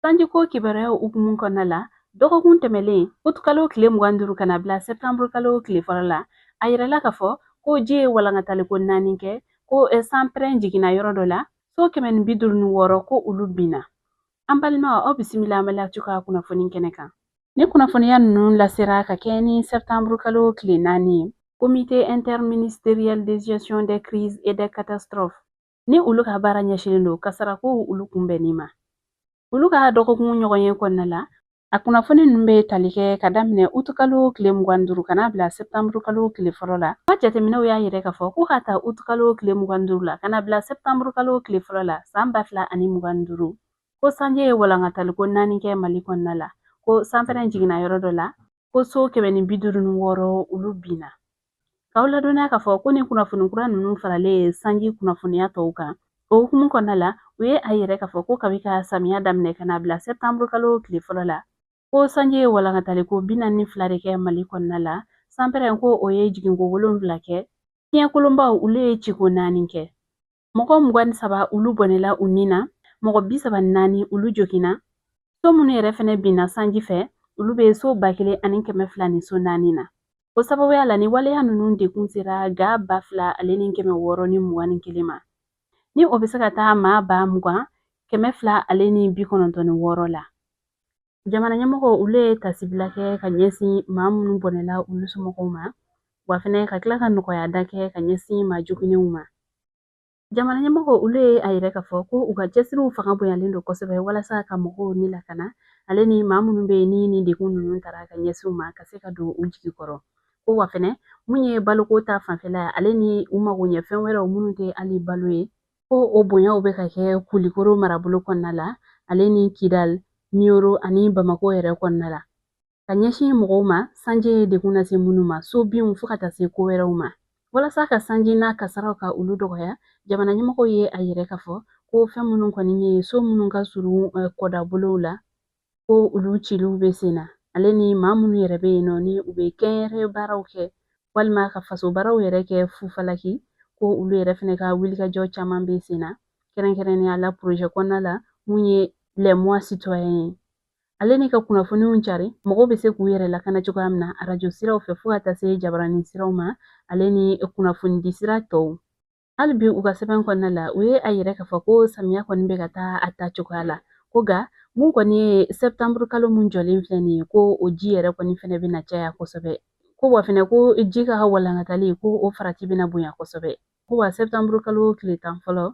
Sanjiko kibaruyaw hukumu kɔnɔna la, dɔgɔkun tɛmɛlen utukalo tile 25 ka na bila sɛtanburukalo tile fɔlɔ la, a yirala k'a fɔ ko ji ye walankataliko naani kɛ, ko sanpɛrɛn jiginna yɔrɔ dɔ la, so 156 ko olu binna. An balimaw, aw bisimila Mali Actu ka kunnafoni kɛnɛ kan. Ni kunnafoniya ninnu lasera ka kɛɲɛ ni sɛtanburukalo tile 4 ye, Comité interministériel de gestion des crises et des catastrophes, ni olu ka baara ɲɛsinnen don kasarakow olu kunbɛnni ma, olu ka dɔgɔkun ɲɔgɔnye kɔnɔna la, a kunnafoni ninnu bɛ tali kɛ ka daminɛ utukalo tile 25 ka n'a bila sɛtanburukalo tile fɔlɔ la. U ka jateminɛw y'a yira k'a fɔ ko k'a ta utukalo tile 25 la ka n'a bila sɛtanburukalo tile fɔlɔ la san 2025, ko sanji ye walankataliko naani kɛ Mali kɔnɔna la, ko sanpɛrɛn jiginna yɔrɔ dɔ la, ko so 156 olu binna. K'aw ladɔnniya k'a fɔ ko nin kunnafoni kura ninnu faralen sanji kunnafoniya tɔw kan, o hukumu kɔnɔna la, u ye a yira k'a fɔ ko kabi ka samiya daminɛ ka n'a bila sɛtanburukalo tile fɔlɔ la, ko sanji ye walankataliko 42 de kɛ Mali kɔnɔna la. Sanpɛrɛn ko o ye jiginko wolonwula kɛ, fiɲɛkolonbaw olu ye ciko naani kɛ, mɔgɔ 23 olu bɔnɛla u ni na, mɔgɔ 34 olu joginna. So minnu yɛrɛ fɛnɛ binna sanji fɛ, olu bɛ so 1200 ni so naani na. O sababuya la, ni waleya ninnu dekun sera ga 2621 ma, ni o bɛ se ka taa maa 20,296 la. Jamana ɲɛmɔgɔw olu ye tasibila kɛ ka ɲɛsin maa minnu bɔnɛla olu somɔgɔw ma, wa fɛnɛ ka tila ka nɔgɔya da kɛ ka ɲɛsin maa joginnenw ma. Jamana ɲɛmɔgɔw olu ye a yira k'a fɔ ko u ka cɛsiriw fanga bonyalen don kosɛbɛ walasa ka mɔgɔw ni lakana, ale ni maa minnu bɛ yen ni nin degun ninnu tara ka ɲɛsin u ma, ka se ka don u jigi kɔrɔ. Ko wa fɛnɛ, mun ye baloko ta fanfɛla ye, ale ni u mago ɲɛ fɛn wɛrɛw minnu tɛ hali balo ye, ko o bonyaw bɛ ka kɛ Kulikoro marabolo kɔnɔna la, ale ni Kidal, Niyoro ani Bamakɔ yɛrɛ kɔnɔna la, ka ɲɛsin mɔgɔw ma sanji ye degun lase minnu ma, so binw fo ka taa se ko wɛrɛw ma. Walasa ka sanji n'a kasaraw ka olu dɔgɔya, jamana ɲɛmɔgɔw ye a yira k'a fɔ ko fɛn minnu kɔni ye so minnu ka surun kɔdabolow la, ko olu ciliw bɛ sen na, ale ni maa minnu yɛrɛ bɛ yen nɔ ni u bɛ kɛnyɛrɛye baaraw kɛ walima ka faso baaraw yɛrɛ kɛ fufalaki, ko olu yɛrɛ fɛnɛ ka wulikajɔ caman bɛ sen na, kɛrɛnkɛrɛnnenya la projet kɔnɔna la mun ye les mois citoyens ye, ale ni ka kunnafoniw cari mɔgɔw bɛ se k'u yɛrɛ lakana cogoya min na arajo siraw fɛ fo ka taa se jabaranin siraw ma, ale ni kunnafonidi sira tɔw. Hali bi u ka sɛbɛn kɔnɔna la, u ye a yira k'a fɔ ko samiya kɔni bɛ ka taa a ta cogoya la, ko nka mun kɔni ye sɛtanburu kalo mun jɔlen filɛ nin ye, ko o ji yɛrɛ kɔni fɛnɛ bɛna caya kosɛbɛ, ko wa fɛnɛ ko ji ka walankatali ko o farati bɛna bonya kosɛbɛ, ko wa sɛtanburu kalo tile 10 fɔlɔ,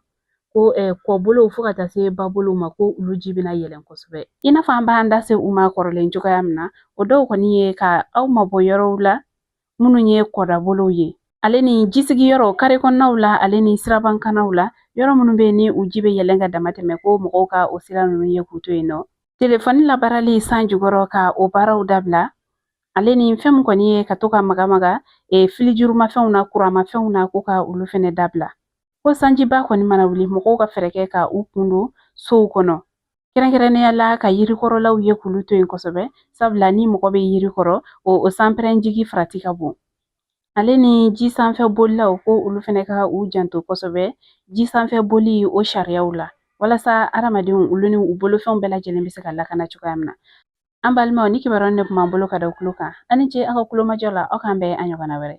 ko kɔbolow fo ka taa se babolow ma, ko olu ji bɛna yɛlɛn kosɛbɛ. I n'a fɔ an b'an da se u ma kɔrɔlen cogoya min na, o dɔw kɔni ye ka aw mabɔ yɔrɔw la minnu ye kɔdabolow ye, ale ni jisigiyɔrɔ kare kɔnɔnaw la, ale ni sirabakannaw la, yɔrɔ minnu bɛ yen ni u ji bɛ yɛlɛn ka dama tɛmɛ, ko mɔgɔw ka o sira ninnu ye k'u to yen nɔ. Telefɔni labaarali san jukɔrɔ, ka o baaraw dabila, ale ni fɛn min kɔni ye ka to ka maga maga filijurumafɛnw na, kuranmafɛnw na, ko ka olu fɛnɛ dabila. Ko sanjiba kɔni mana wuli, mɔgɔw ka fɛɛrɛ kɛ ka u kun don sow kɔnɔ, kɛrɛnkɛrɛnnenya la ka yirikɔrɔlaw ye k'olu to yen kosɛbɛ, sabula ni mɔgɔ bɛ yiri kɔrɔ, o sanpɛrɛnjigi farati ka bon. Ale ni ji sanfɛ bolilaw, ko olu fɛnɛ ka u janto kosɛbɛ ji sanfɛ boli o sariyaw la, walasa adamadenw olu ni u bolofɛnw bɛɛ lajɛlen bɛ se ka lakana cogoya min na. An balimaw, ni kibaruya de tun b'an bolo ka da tulo kan. Aw ni ce aw ka kulomajɔ la. Aw k'an bɛn a ɲɔgɔnna wɛrɛ.